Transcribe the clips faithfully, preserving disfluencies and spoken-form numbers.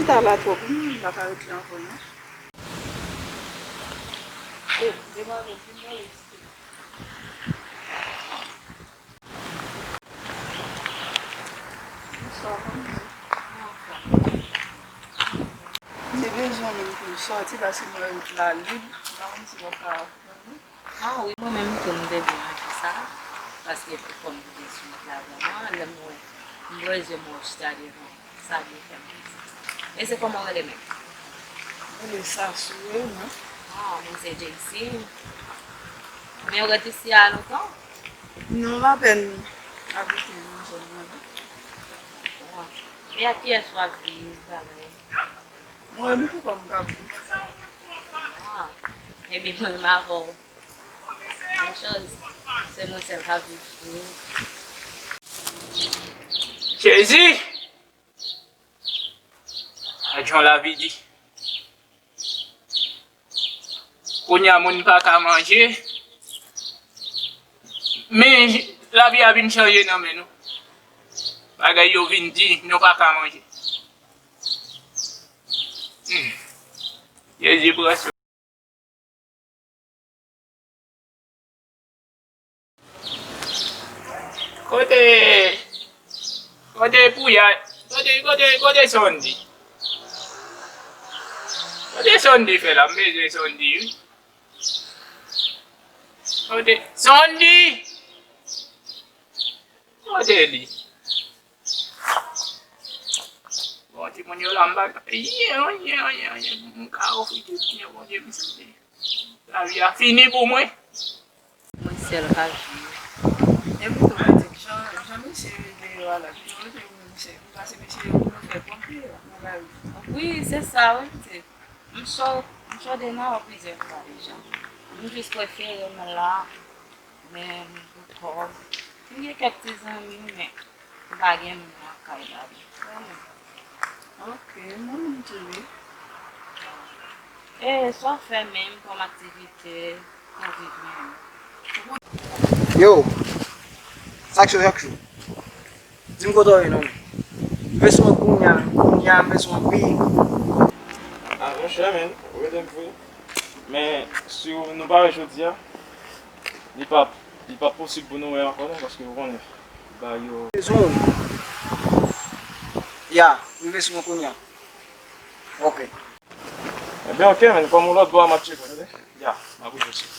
Tala twòp, m pa ka ret la ankò non. Oh, demwazèl, vin mwen. Bonswa, kòman w ye? Mwen anfòm. M te bezwen w menm pou m sòti paske mwen ret la lib, m pa konn si w ap ka pran mwen. Ah wi, mwen menm tou m te vle manje sa, paske pou kòm m te sou wout la vrèman, lè m wè m bezwen mwen achte devan, sa vin fè m plezi. E se kòman w rele menm? Mwen rele Sasou, e mwen? Ah, mwen se Jaycee. Men w ret isi a lontan? Non, m apèn abite nan zòn nan la. Ah. E ak kiyès w ap viv, bagay? Mwen menm pou kò m k ap viv. Ah. Ebyen, mwen menm avè w. Menm choz. Se mwen sèl k ap viv tou. Jezi! Sa jan lavi di. Kounye a moun pa ka manje. Men lavi a vin chanje nan men nou. Bagay yo vin di, nou pa ka manje. Hmm. Jezi pran swen. Kote, kote Pouya, kote, kote, kote Sondy? Kote Sondy fè la? M bezwen Sondy, wi. Kote Sondy? Kote li? Bon, timoun yo la, m pa ka, yen, yen, yen, yen, m ka ofri tout, men Bondye m sante. Lavi a fini pou mwen. Mwen sèl k ap viv. E poutan, pitit, jan, jan mesye yo deyò a la, pitit, yo te wè mesye, m pase mesye yo pou yo fè ponpe nan lari. Wi, se sa, wi, pitit. M cho-, m chode nan plizyè fwa deja. M jis prefere m la, men m pou kò m. M gen kèk ti zanmi, men m pa gen moun lakay la, wi. Vrèman. Ok, mwen menm tou, wi. E sa w fè menm kòm aktivite pou viv menm? Yo, sa k cho, sa k cho. Di m kote w ye non. M bezwen w kounye a, kounye a m bezwen w wi. Ah, monchè, men, ou rete m vre. Men, si w, nou pa wè jodi a, li p ap, li p ap posib pou nou wè ankò non, paske ou konnen, bagay yo. Bezwen w. Ya, m bezwen w kounye a. Ok. Ebyen, ok, men, kòm yon lòt bò a m ap tcheke w, tande? Ya, m ap rive sou.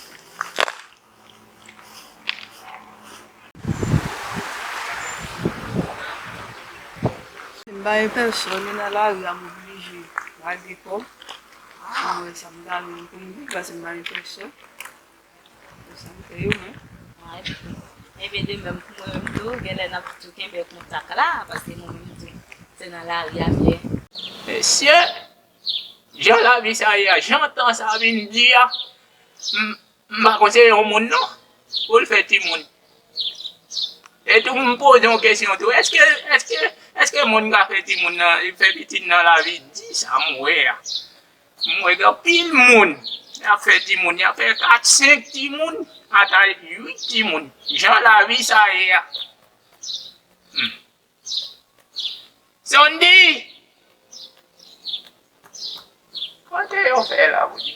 M pa gen pèsòn, e nan lari a m oblije lage kò m. Mwen, sa m ta vle pou m viv, paske m pa gen pèsòn. Se sa m fè yo, men. Ay, ebyen, de menm pou mwen menm tou, genlè n ap tou kenbe kontak la, paske mwen menm tou, se nan lari a m ye. Mesye, jan lavi sa ye a, jan tan sa vin di a, m, m pa konn se yon moun non, pou l fè timoun. E tou, m poze yon kesyon tou, èske, èske, èske moun ka fè timoun nan, fè pitit nan lavi di sa m wè a? M wè gen anpil moun, y ap fè timoun, y ap fè kat, senk timoun, ata uit timoun. Jan lavi sa ye a. Hmm. Sondy! Kote yo fè la pou di?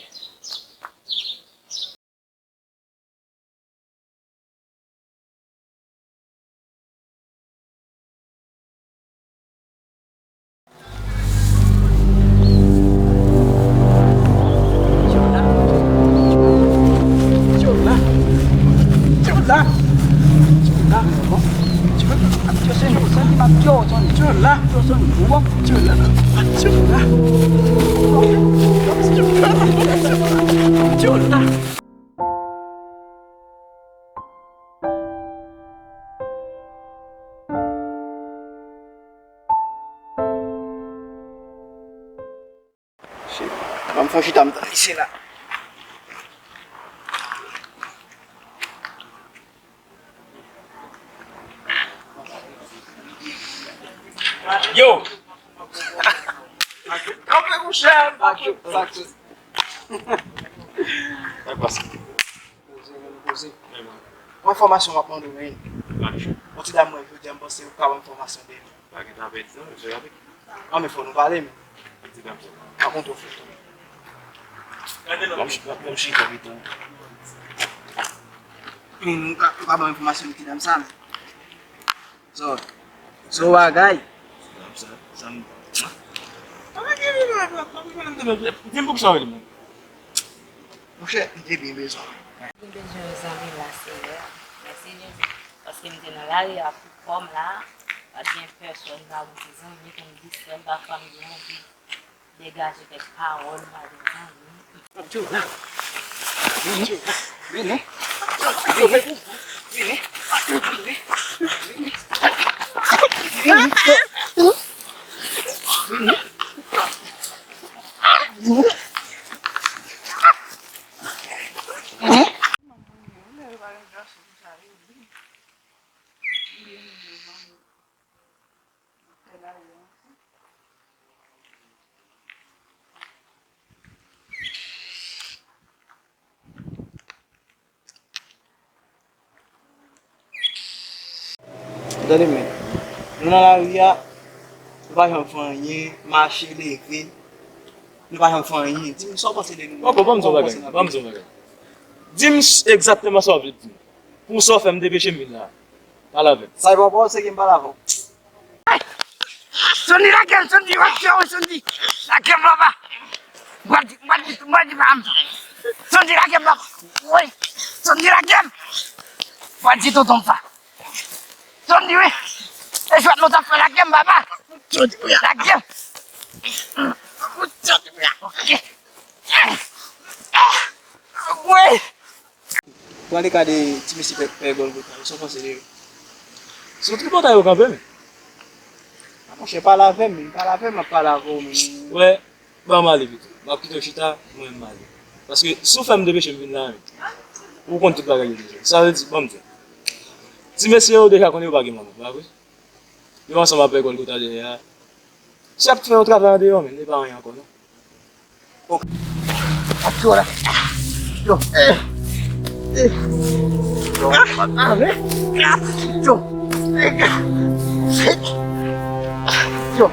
Shit. Ban m fè yon chita m tann isi la. Yo! Kanpe kouche! Sa k pase? Poze, poze. Yon enfòmasyon m ap mande w, men. Yon ti dam mwen jodi a, m panse ou ka ban m enfòmasyon de li. Pa gen tan pèdi non, mesye, rapid. An, men fò nou pale, men. Pa konn twò fè. Ban m chita pito. Ou ka, ou ka ban m enfòmasyon de ti dam sa, men. So, so bagay. Di m pou ki sa w rele m. Monchè, m te byen bezwen w. M te bezwen yon zanmi la, Seyè. Mèsi Jezi. Paske m te nan lari a pou kò m la. Pa t gen pèsòn la pou m te zanmi, pou m distrè m, pafwa m gen anvi degaje kèk pawòl, m pa gen zanmi. Tande men, nou nan lari a, nou pa janm fè anyen, mache, leve, nou pa janm fè anyen. Di m sa w panse de nou menm. Poko, ban m di w yon bagay, ban m di w yon bagay. Di m s-, egzakteman sa w vle di m. Pou sa w fè m depeche m vin la. Pale avè m. Sa e pa w pawòl, se ke m pale avè w. Sondy, lage m, Sondy, w ap fè w, Sondy. Lage m, papa. M pral di, m pral di, m pral di papa m sa. Sondy, lage m, papa. Wi. Sondy, lage m. M pral di tonton m sa. Sondy, wi. E jwèt nou t ap fè, lage m, papa. Sondy, wi. Lage m. Sondy, wi. Ok. Wi. Pran le ka de ti mesye pè, pè Gòlgota yo, sa w panse de yo? Se yon tripotay yo kanpe, men. A, monchè, pale avè m, men. Pale avè m, m ap pale avè w, men. Wè, ban m ale pito. M ap kite w chita, mwen m ale. Paske si w fè m depeche m vin la, men, ou konn tout bagay yo deja. Sa vle di, ban m di w. Ti mesye yo deja konnen yo pa gen manman, pa vre? Yo ansanm ap pè Gòlgota dèyè a. Si y ap fè yon travay andeyò, men, li pa anyen ankò, non. Ok. Atyo la. Yo. Eh. Eh. Yo. Ah, ah, men. Yo. Eh. Yo.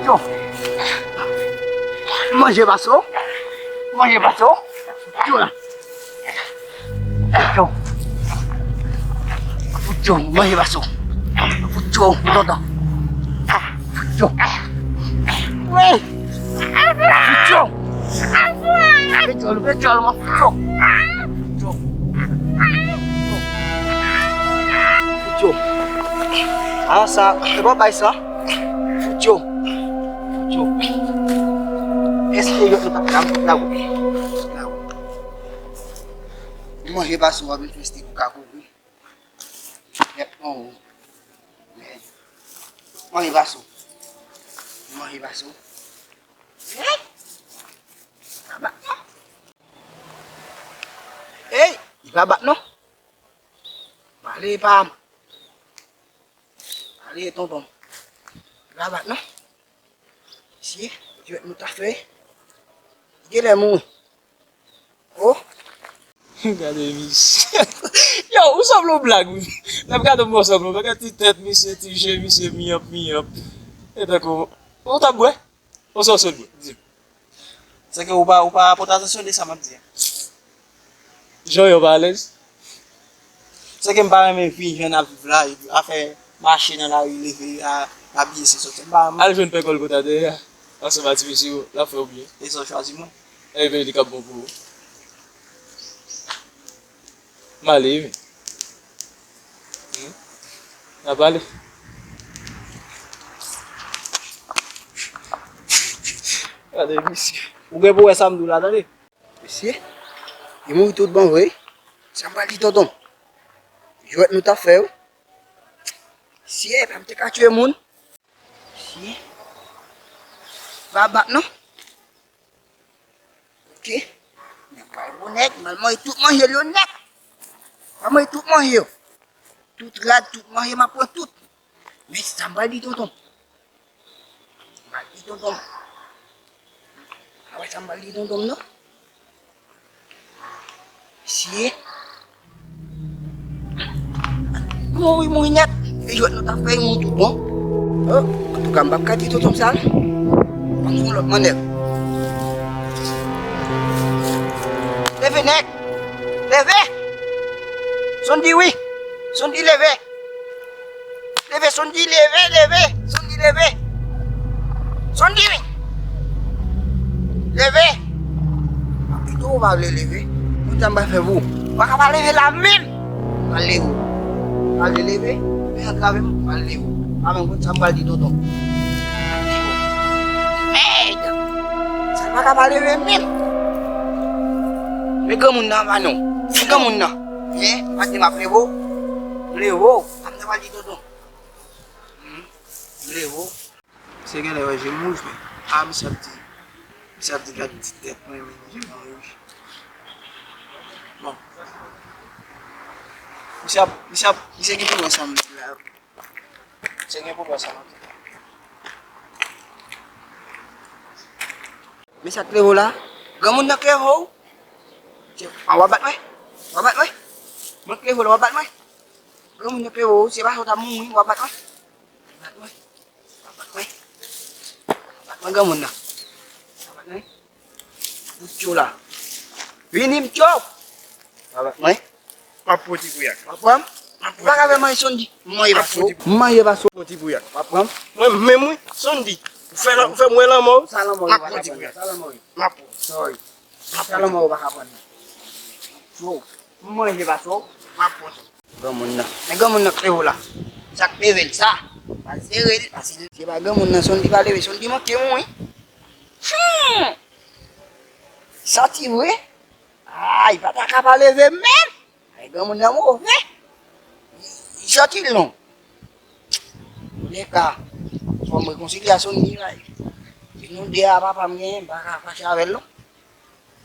Yo. Manje baso. Manje baso. Yo la. Yo. Yo, manje baso. Yo, tonton. Yo. Wi. Yo. Yo, yo, yo, yo. Yo. Yo. A sa, e pa bay sa. Yo. Yo. Èske yo nou pa ka la, la, la. Manje baso w ap envesti pou ka kouvri. Yèp, non. Manje baso. Manje baso. Yèp. Pa bat non. Ey, li pa bat non. Pale pa m. Pale tonton. Li pa bat non. Mesye, jwèt nou ta fè. Genlè mouri. Oh. Gade misye. Yo, ou sanble yon blag, wi. N ap gade yon bò sanble, bagay ti tèt misye, ti je misye, miyòp, miyòp. E tankou, ou t ap bwè? Ou sa w sot bwè? Di m. Se ke ou pa, ou pa pote atansyon de sa m ap di a. Jan yo pa alèz. Se ke m pa renmen vi jan n ap viv la, afè mache nan lari, leve, a, abiye, se sòti. M pa, m Al jwenn pè Gòlgota dèyè a, ansanm ak ti mesye yo, l ap fè w byen. E sa w chwazi mwen? Ebyen, li k ap bon pou ou. M ale, wi. Hmm? N ap ale. Gade misye. Ou gen pou wè sa m di w la, tande. Mesye, li mouri tout bon vre. Sa m pral di tonton m? Jwèt nou t ap fè yo. Mesye, pa m te ka tiye moun. Mesye, pa bat non. Ok. Nèg pral gwo nèg, m al manje tout manje l yo nèt. M al manje tout manje yo. Tout rad, tout manje, m ap pran tout. Men sa m pral di tonton m. M pral di tonton m. A wè sa m pral di tonton m non. Mesye. Mouri, mouri nèt. E jwèt nou ta fè, mouri tout bon. Oh. Antouka, m p ap ka di tonton m sa, non. Ban m fè yon lòt mannèv. Leve, nèg! Leve! Sondy, wi! Sondy, leve! Leve, Sondy, leve, leve! Sondy, leve! Sondy, wi! Leve! Pito, ou pa vle leve? Konn sa m pral fè pou ou. Ou pa ka pa leve la menm! Pral leve ou. Pral leve? Men antrave m, pral leve ou. Pa menm konn sa m pral di tonton. Mèd! Sa pa ka pa leve menm! Men granmoun nan, pa non. Men granmoun nan. Hein? Pa di m ap leve ou. M leve ou. Sa m ta pral di tonton. Hmm? M leve ou. Misye genlè wè je m wouj, men. A, misye ap di. Misye ap di gad ti tèt mwen, men je m wouj. Bon. Misye ap, misye ap, misye gen pou wè sa m di la. Misye gen pou wè sa m ap di. Men sa k leve w la? Granmoun nan k leve w? Se, a, w ap bat mwen? W ap bat mwen? Mwen k leve w la, w ap bat mwen? Granmoun nan k leve w, se pa sa w t ap mouri, w ap bat mwen? W ap bat mwen? W ap bat mwen? W ap bat mwen, granmoun nan? W ap bat mwen? Bout cho la. Vini m cho. W ap bat mwen? M ap pran ti bouyak. W ap pran m? M ap pran ti bouyak. Ou pa ka fè manje Sondy. M manje pa cho. M manje pa cho. M ap pran ti bouyak. W ap pran m? Mwen menm wi, Sondy. Ou fè lan-, ou fè m wè lanmò. Sa lanmò yo pa ka pran. M ap pran ti bouyak. Sa lanmò yo. M ap pran. Sorry. M ap pran ti bouyak. Sa lanmò yo pa ka pran. Cho. M manje pa cho. M ap pran cho. Granmoun nan. Men granmoun nan k leve w la. Sa k leve l sa? Pa sere l, pa sere l. Se pa granmoun nan, Sondy pa leve, Sondy manke mouri. Hmm! Santi vre? Ay, pa ta ka pa leve menm. Ay, granmoun nan move. Li santi l non. Antoulèka, fò m rekonsilye a Sondy, bay. Se nou de a papa m genyen, m pa ka fache avè l non.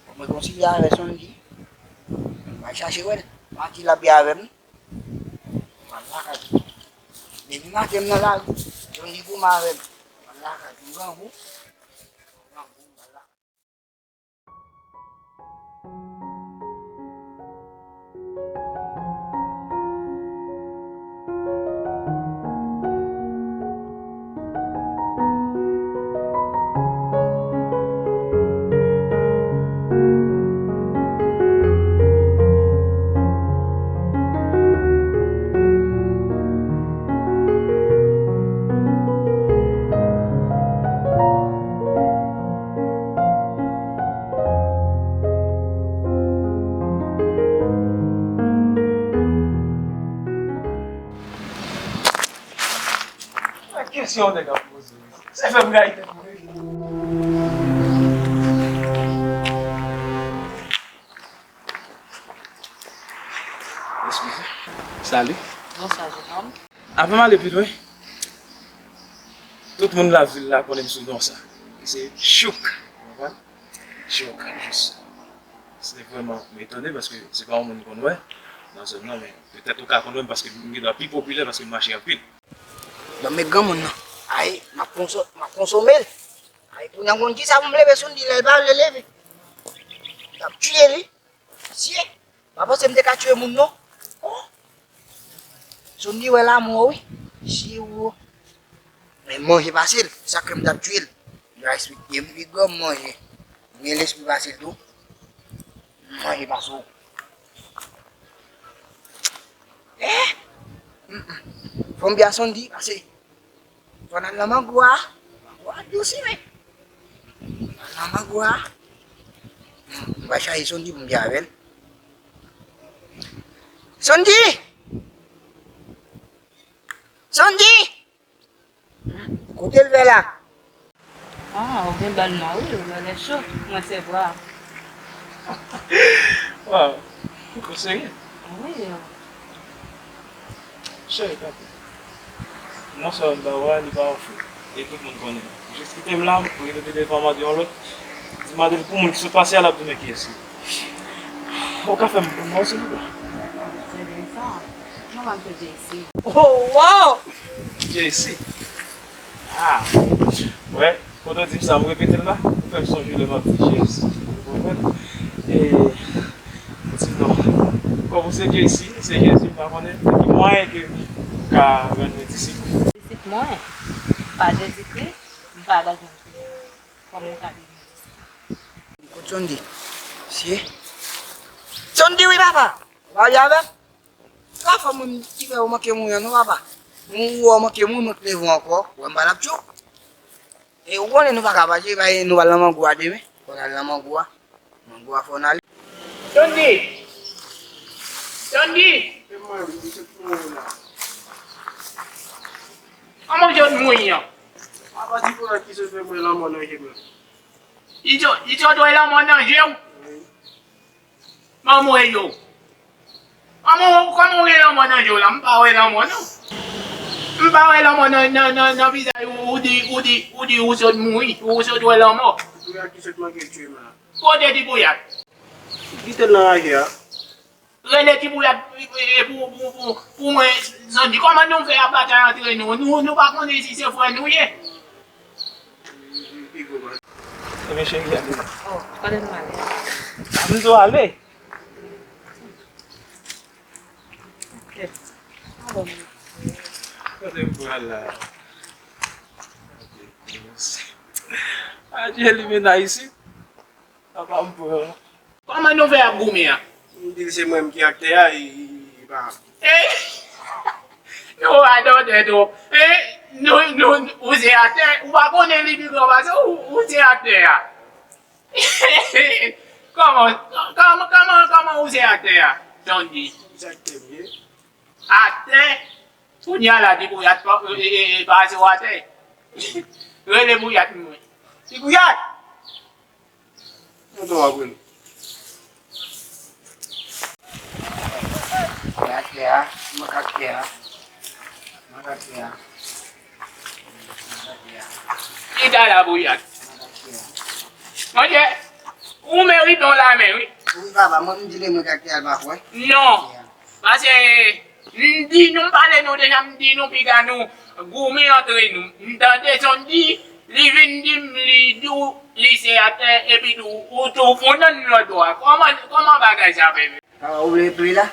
Fò m rekonsilye avè Sondy. M al chache wè l. Pa di l ap byen avè m. M al lakay. Depi maten m nan lari, Sondy goumen avè m. M al lakay. M grangou. M grangou, m al lakay. Sa kesyon nèg ap poze? Se fè m rayi tèt mwen. Eskize. Salut. Bonswa, jenòm. Avan m ale pi lwen, tout moun lavil la konnen m sou non sa. Se Chouk. Ou konprann? Chouk, jis. Se vrèman, m etone paske se pa yon moun m konn wè nan zòn nan, men petèt ou ka konn wè m paske m gendwa pi popilè paske m mache anpil. Bon, men granmoun nan, ay, m ap konso-, m ap konsome l. Ay, kounye a m konn kisa pou m leve sou li lè l pa vle leve. M t ap tiye li. Sye, pa panse m te ka tiye moun non. Oh! Sondy wè lanmò wi. Sye wo. Men manje pase l, sa k fè m t ap tiye l. Yo eksplike m pi granm manje. M gen lespri pase l tou. M manje pase w. Eh! Mm, mm. Fò m byen Sondy, pase. Fò n al nan mango a. Mango a dous wi, men. N al nan mango a. M va chache Sondy pou m byen avè l. Sondy! Sondy! Kote l fè la? Ah, ou gen bal mwen wi, ou genlè cho. Mwen se vwa. Waw, ou serye? Wi. Cheri, tanpri. Non sèlman m ba ou a, li pa ofri. E tout moun konnen. Jis kite m la, pou repete devan mande yon lòt. Di mande l pou moun ki sot pase a, l ap di men kiyès li. Ou ka fè m pou mwen, silvouplè? Se vre sa. Non, m ap fè J C. Oh, wow! J C. Ah! Wè, kote w di m sa, m repete l la, ou fè m sonje lè m ap di J C. Ou konprann? E, di m non. Kòm ou se J C, se Jezi, m pa konnen nan ki mwayen ke ou ka rann mwen disip ou. Disip mwen? Pa Jezikri, m pa lage m. Kòman w ka vin? Kot Sondy? Mesye. Sondy, wi, papa. Ou pale avè m? Sa fè mwen ki fè ou manke mouri an non, papa. Mwen ou manke mouri, mwen k leve w ankò. Ou wè m pa t ap tchou. E ou konnen nou pa ka pati, e pa nou pral nan Mangou a demen. Fò n al nan Mangou a. Mangou a fò n ale. Sondy! Sondy! Se mwen, wi, se pou mwen la. Kòman w sot mouri an? A pati pou ki sot fè mwen lanmò nan je mwen. Li sot, li sot wè lanmò nan je w? Wi. Manman w e yo. Kòman, kòman w gen lanmò nan je w la? M pa wè lanmò non. M pa wè lanmò nan, nan, nan, nan vizaj ou, ou di, ou di, ou di ou sot mouri, ou sot wè lanmò. Pou ki sot manke tchwe m la. Kote Ti Pouyat? Kite l nan raje a. Rele Ti Pouyat, e, e, pou, pou, pou, pou mwen, Sondy, kòman nou fè ap batay antre nou? Nou, nou pa konnen si se frè nou ye? Ebyen, cheri, ale. Oh, kote nou ale? M di w ale. Ok. Alò, kote m pral la? Adye, limena isit. Papa m pran. Kòman nou fè ap goumen an? M di l se mwen menm ki aktè a, e, e, e pa. Ey! Nou adòtè tou. Ey! Nou, nou, ou se aktè, ou pa konnen li pi gran pase ou, ou se aktè a. Kòman, kòman, kòman, kòman ou se aktè a, Sondy? Ou se aktè m ye. Aktè? Kounye a la, di Pouyat pa, e, e, e, pase w atè. Rele Pouyat mwen. Ti Pouyat! Mwen tou ap rele. Mwen aktè a, mwen aktè a, mwen aktè a, mwen aktè a. Chita la, Pouyat. Mwen aktè a. Monchè, ou merite yon lamen, wi. Wi, papa, mwen m di l mwen aktè a, l pa kwè. Non. Paske m di nou, m pale nou deja, m di nou piga nou goumen antre nou. M tande Sondy, li vin di m, li di w li se aktè, epi tou, ou tou fon nan lòt bò a. Kòman, kòman bagay sa fè fèt? Papa, ou vle play la?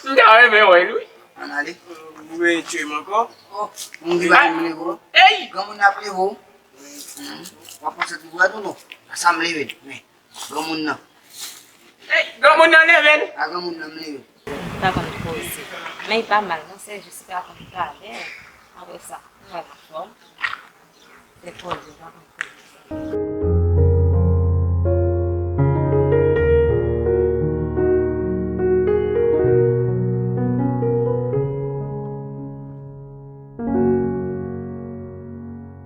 M ta renmen wè l, wi. Ann ale. Ou vle tchwe m ankò? Oh, m gen bagay m leve w. Ey! Granmoun ap leve w. Hmm. W ap panse tou dwat ou non? A sa m leve l, men. Granmoun nan. Ey, granmoun nan leve l. A granmoun nan m leve l. Li pa konn koze. Men li pa mal non, se jis li pa konn pale. Apre sa, nou wè l anfòm. Se koze, li pa konn koze.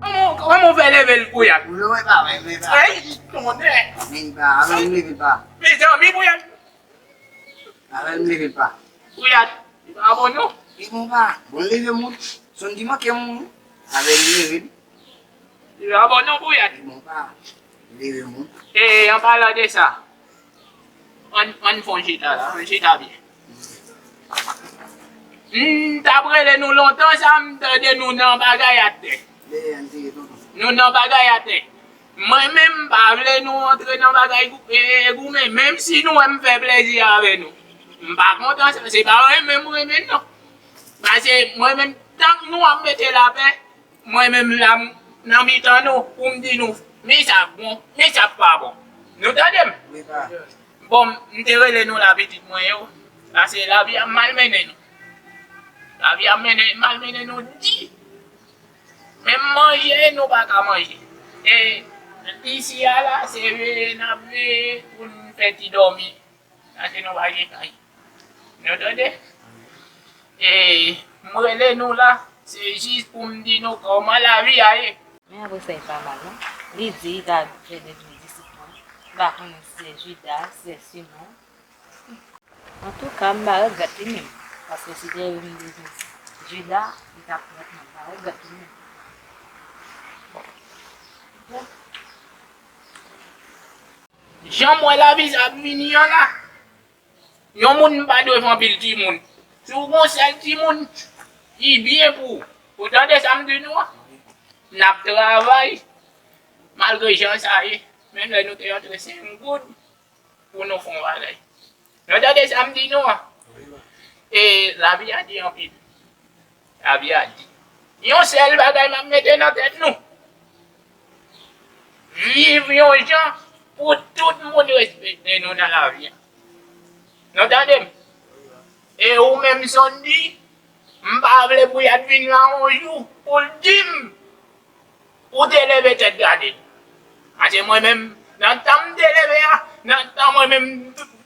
Kòman, kòman w fè leve l, Pouyat? Ou leve pa, men, men pa. Ey, tonnè! Men pa, avè m leve pa. Mezanmi, Pouyat! Avè m leve pa. Pouyat, li pa bon non. Li bon pa. Bon, leve moun. Sondy manke moun. Avè m leve l. Li pa bon non, Pouyat. Li bon pa. Leve moun. E, an palan de sa, Ann, ann fè yon chita la, ann chita byen. M t ap rele nou lontan sa, m tande nou nan bagay atè. Nou nan bagay atè. Mwen menm, m pa vle nou antre nan bagay gou-, e, e, goumen, menm si nou wè m fè plezi avè nou. M pa kontan sa, se pa renmen m renmen non. Paske mwen menm, tank nou ap mete lapè, Mwen menm la, m nan mitan nou, pou m di nou, men sa k bon, men sa k pa bon. Nou tande m? Wi, pa. Bon, m te rele nou la, pitit mwen yo, paske lavi a malmennen nou. Lavi a mennen, malmennen nou di. Menm manje, nou pa ka manje. E isi a la, se veye n ap veye pou n fè ti dòmi. Paske nou pa gen kay. Nou tande? E m rele nou la, se jis pou m di nou kòman lavi a ye. Men apre sa, li pa mal, non. Li di, li ta jwenn yon disip, non. M pa konnen si se Jida, si se Simon. Antouka, m pa regrèt li menm. Paske si te rive m te jwenn Jida, li t ap prèt, non. M pa regrèt li menm. Jan m wè lavi sa ap vini an la, yon moun pa dwe fè anpil timoun. Si w gon sèl timoun, li byen pou ou. Ou tande sa m di nou an? N ap travay, malgre jan sa ye. Menm lè nou te antre senk goud pou nou fè yon bagay. Nou tande sa m di nou an? E lavi a di anpil. Lavi a di. Yon sèl bagay m ap mete nan tèt nou. Viv yon jan pou tout moun respekte nou nan lavi a. Nou tande m? E ou menm Sondy, m pa vle Pouyat vin la yon jou pou l di m ou te leve tèt gade l. Paske mwen menm, nan tan m te leve a, nan tan mwen menm,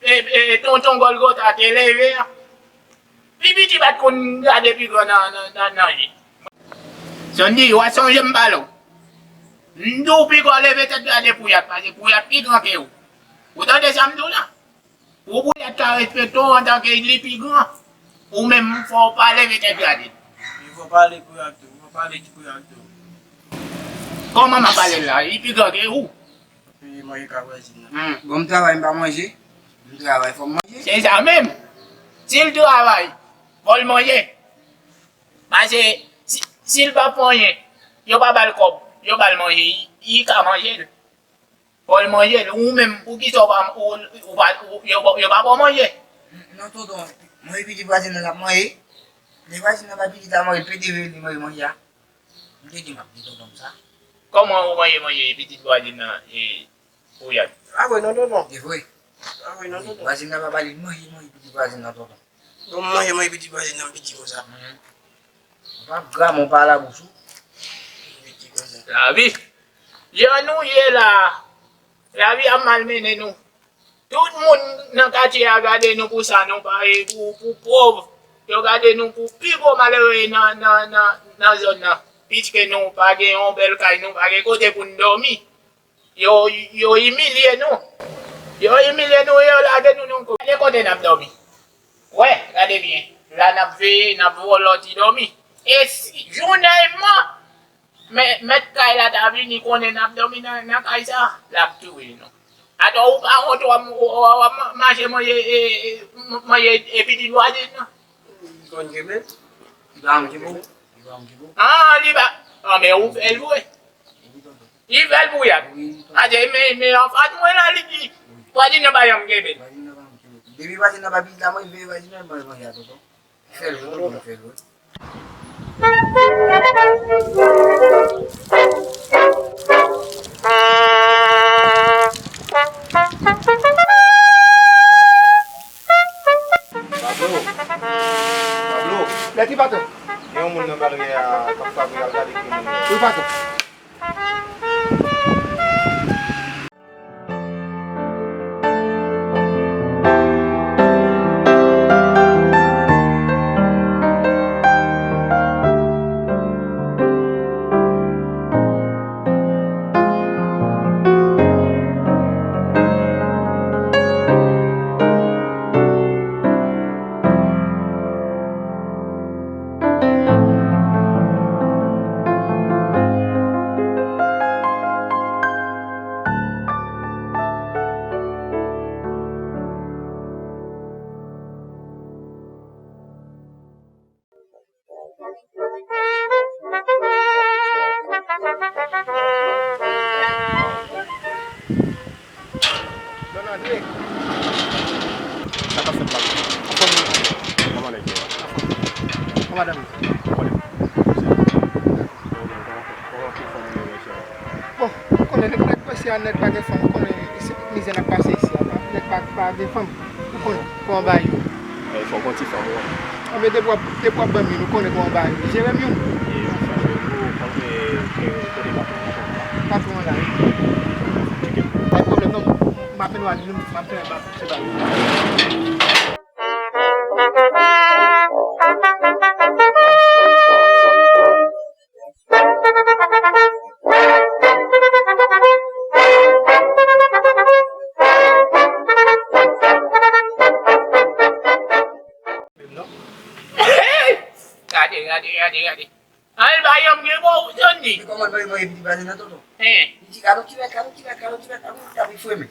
e, e, tonton Gòlgota te leve a, pi piti pa t konn gade pi gran nan, nan, nan, nan je. Sondy, w a sonje m pale w. M di w piko leve tèt gade Pouyat, paske Pouyat pi gran ke ou. Ou tande sa m di w la? Pou Pouyat ka respekte w antanke li pi gran, ou menm fò w pa leve tèt gade l. Fò pale Pouyat tou, fò pale di Pouyat tou. Kòman m ap pale l la? Li pi gran ke ou. Epi manje ka vwazin nan. Hmm. Bon, m travay, m pa manje. M travay, fò m manje. Se sa menm. Si l travay, fò l manje. Paske si, si l pa fè anyen, yo pa ba l kòb, yo ba l manje, li, li ka manje l. Fò l manje l. Ou menm, poukisa w pa, ou, ou pa, ou, yo, yo pa ba w manje? Non, tonton, manje pitit vwazin nan l ap manje. Lè vwazin nan bay pitit la manje, l pede veye li manje manje a. M te di m ap di tonton m sa. Kòman ou manje manje pitit vwazin nan, e, Pouyat? A vre non, tonton. E vre. A vre non, tonton. Vwazin nan pa ba li manje manje pitit vwazin nan, tonton. Bon, manje manje pitit vwazin nan piti konsa. Mhm. Ou pa gra, men w pa labous ou. Piti konsa. Lavi. Jan nou ye la, lavi ap malmennen nou. Tout moun nan katye a gade nou pou sa nou pa ye, pou, pou pòv. Yo gade nou pou pi gwo malere nan, nan, nan, nan zòn nan. Piske nou pa gen yon bèl kay, nou pa gen kote pou n dòmi. Yo, yo imilye nou. Yo imilye nou, yo lage nou nan yon kote. Gade kote n ap dòmi. Wè, gade byen. La n ap veye, n ap vòlò ti dòmi. E si, jounèlman, mè-, mèt kay la ta vini konnen n ap dòmi nan, nan kay sa, l ap touye nou. Atò ou pa wont w ap, w ap, w ap mache manje, e, e, manje e pitit vwazin nan. Li konn kenbe? Li pa konn kenbe. Li pa konn kenbe. Ah, li pa. Ah, men ou fè l vre. Li fè l pou Yad. Adye, men, men anfas mwen la, li di, vwazin nan pa janm kenbe l. Vwazin nan pa janm kenbe l. Depi vwazin nan pa pitit la, mwen veye vwazin nan, mwen manje a tonton. Li fè l vre, tonton, li fè l vre. Pablo. Pablo. Mèt wi, patwon. Gen yon moun nan galeri a k ap frape, al gade ki moun li ye. Wi, patwon. Don Andre. Sa k ap fèt la? Anfòm ou? Kòman nèg yo? Anfòm. Kòman madanm yo? Kòman, kòman, kòman fanmi yo, mesye? Bon, ou konnen nèg, nèg pase a nèt pa gen fanm, ou konnen se tout mizè n ap pase isi a, nèg pa, pa gen fanm, ou konnen kòman bagay yo. Eh, fòk gon ti fanm, wi. Anben depi w ap, depi w ap ban m youn, ou konnen kòman bagay yo. Jere m youn. E, ou fè, ou, ou, ou, kote patwon an, patwon an? Patwon an la, wi. Tcheke m. Pa gen pwoblèm, non. M ap mennen w al youn, m ap mennen w al se bagay. Gade, gade, gade, gade. Al ba yon gen bon, Johnny. Men kòman l mande manje pitit vwazin nan, tonton? Hein. Li di, "Gade yon ti bèk, gade yon ti bèk, gade yon ti bèk, gade yon ti bèk," li fwemen.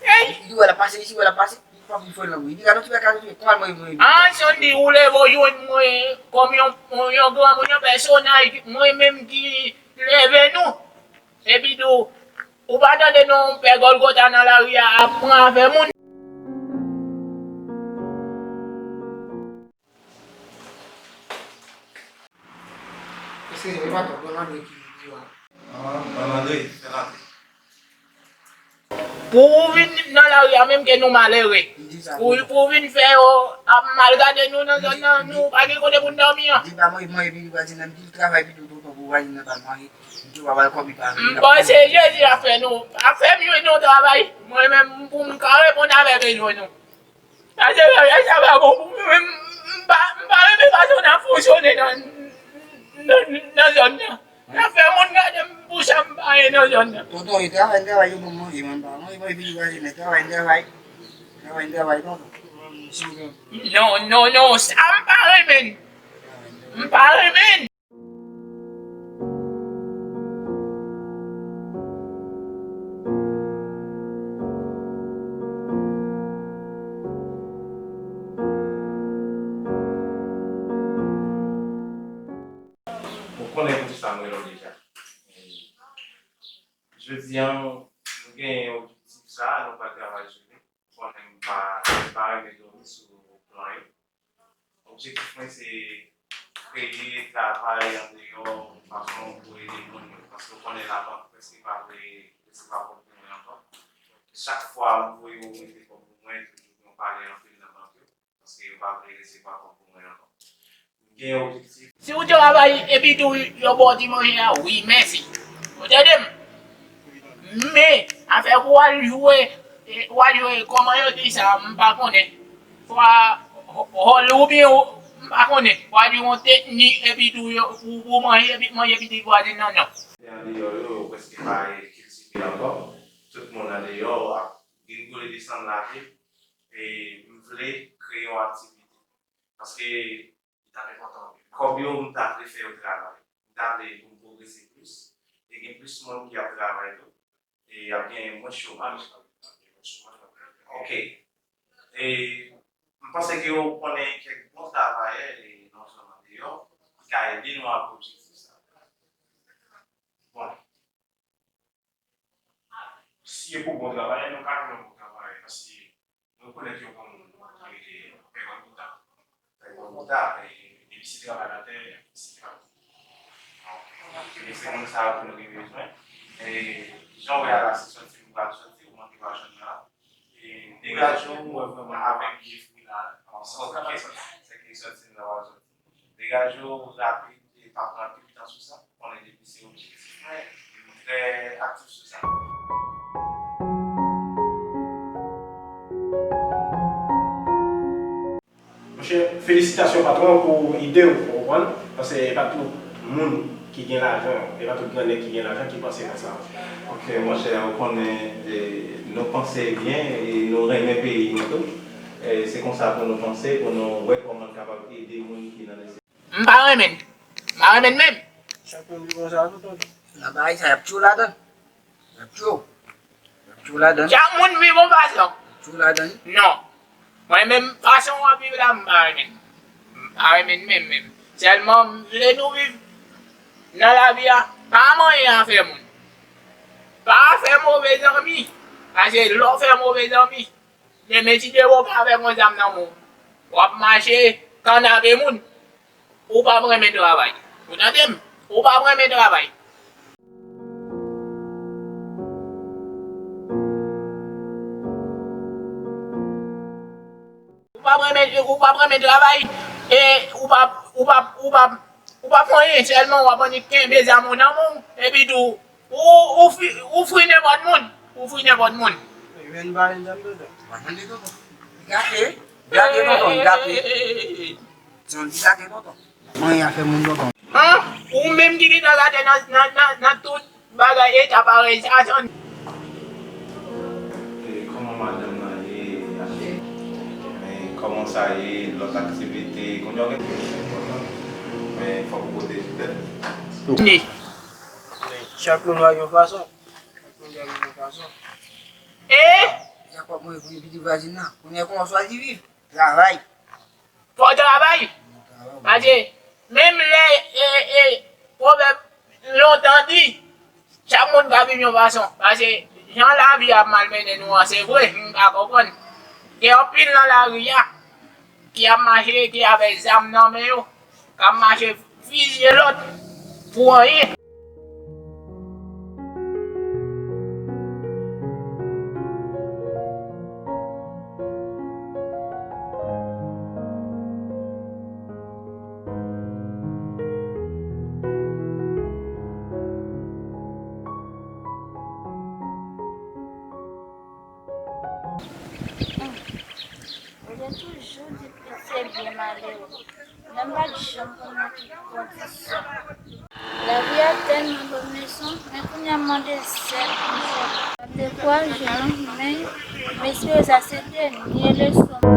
Hey! Li di, "Wè l ap pase isi, wè l ap pase." Li pa vin fwemen, wi. Li di, "Gade yon ti bèk, gade yon ti bèk." Kòman l mande manje pitit vwazin nan? Johnny, ou leve w jwenn mwen kòm yon, yon granmoun, yon pèsonaj, mwen menm ki leve nou. Epi tou, ou pa tande non, pè Gòlgota nan lari a ap pran afè moun. Eskize m, e pa twòp, ban m antre ki pi lwen. An, ban m antre, fè l antre. Pou ou vin nan lari a menm ke nou malere. Pou, pou ou vin fè yo ap mal gade nou nan zòn nan, nou pa gen kote pou n dòmi an. Di pa mwen, mwen epi vwazin nan, di travay pito tonton pou vwazin nan pa manje. Di w pa bay kòb li pa vle. M panse Jezi ap fè nou, ap fè m jwenn yon travay. Mwen menm, pou m ka reponn avèk bezwen nou. Sa se bagay sa pa bon pou mwen. M, m pa, m pa renmen fason n ap fonksyone nan, nan, nan zòn nan. N ap fè moun gade m pou sa m pa ye nan zòn nan. Tonton, e travay n travay yo ban m manje, mwen m pa manje, mwen vin vwazen nèg, travay n travay. Travay n travay, tonton. Non, non, non, sa m pa renmen. M pa renmen. Ou konnen poukisa m rele w deja. Jodi a, nou genyen objektif sa a, nou pral travay sou li. Konnen m pa, m pa renmen dòmi sou plan yo. Objektif mwen se kreye travay andeyò, fason pou ede moun yo. Paske w konnen labank prèske pa vle resevwa kòb pou mwen ankò. Chak fwa m voye yo mete kòb pou mwen, toujou gen yon pale anpil nan bank yo. Paske yo pa vle resevwa kòb pou mwen ankò. M gen objektif. Si w travay epi tou yo ba w ti manje a, wi, mèsi. Ou tande m? Men, afè pou w al jwe, e, w al jwe, kòman yo di sa, m pa konnen. Swa, hò-, hòl oubyen, m pa konnen. W al jwe yon teknik epi tou yo, ou, ou manje epi manje pitit vwazen nan, non. Andeyò yo, yo prèske pa kiltive ankò. Tout moun andeyò ap gringole desann lavil. E m vle kreye yon aktivite. Paske li t ap enpòtan anpil. Kòb yo, m ta vle fè yo travay. M ta vle pou m pwogrese plis. E gen plis moun ki ap travay tou. E y ap gen mwens chomaj. Ok. E m panse ke w konnen kèk bon travayè e non sèlman deyò ki ka ede nou ak objektif sa. Bon. Si e pou bon travayè, nou ka jwenn yon bon travayè, paske nou rekonèt yon bon moun ki rele Pè Gòlgota. Pè Gòlgota, e, depi se travay latè, se travay. Donk, e se moun sa yo ke nou gen bezwen. E jan w wè a la, se sòti nou pral sòti, ou manke pa jwenn la. E degaje w avèk Jeffrey la, ansanm, se ki sòti nou la pral sòti. Degaje w rapid e pa pran anpil tan sou sa. Konnen depi se objektif mwen, e nou trè aktif sou sa. Monchè, felisitasyon patwon pou ide w, ou konprann? Paske e pa tout moun ki gen lajan, e pa tout grannèg ki gen lajan ki panse konsa. Ok, monchè, ou konnen, e, nou panse byen e nou renmen peyi nou tou. E se konsa pou nou panse, pou nou wè kòman n kapab ede moun ki nan nesesite. M pa renmen l. M pa renmen l menm. Chak moun viv yon sa tou, tonton. Nan bagay sa, y ap tchou ladan l. Y ap tchou. Y ap tchou ladan l. Chak moun viv yon fason. Tchou ladan l. Non. Mwen menm, fason w ap viv la, m pa renmen l. M pa renmen l menm, menm. Sèlman, m vle nou viv nan lavi a. Pa manyen afè moun. Pa fè move zanmi. Paske lè w fè move zanmi, demen si Dye vle w ka avèk yon zam nan men w, w ap mache kannave moun. Ou p ap renmen travay. Ou tande m? Ou p ap renmen travay. Ou p ap renmen, ou p ap renmen travay. E ou p ap, ou p ap, ou p ap, ou p ap fè anyen, sèlman w ap annik kenbe zam ou nan men w. Epi tou, Ou, ou fri, ou fri nenpòt moun. Ou fri nenpòt moun. Jwenn pa jwenn zam tonton. Pa tande tonton. Li gate, wi. Li gate tonton, li gate. Se yon ti gate tonton. Manyen afè moun tonton. An, ou menm ki gentan gate nan, nan, nan, nan tout bagay eta parèy sa, John. E kòman madanm nan ye, Achille? Men kòman sa ye, lòt aktivite, kounye a w gen tout sa enpòtan. Men fòk ou pwoteje tèt ou. Ni. Men chak moun wè yon fason. Chak moun wè yon fason. E? Jakòb mwen pou pitit vwazin nan. Kounye a kòman w chwazi viv? Travay. Fò w travay. Travay. Paske menm lè, e, e, pwovèb lontan di, chak moun ka viv yon fason. Paske jan lavi ap malmennen nou an, se vre, m ka konprann. Gen anpil nan lari a ki ap mache, ki avèk zam nan men yo, k ap mache fizye lòt. pou anyen. Ou te toujou di pitit se byen malere. Men m pa t janm konn nan ki kondisyon. Lavi a tèlman ban m leson, men kounye a m mande zèb pou m fè. M te kwaze non, men m espere sa se dènye leson.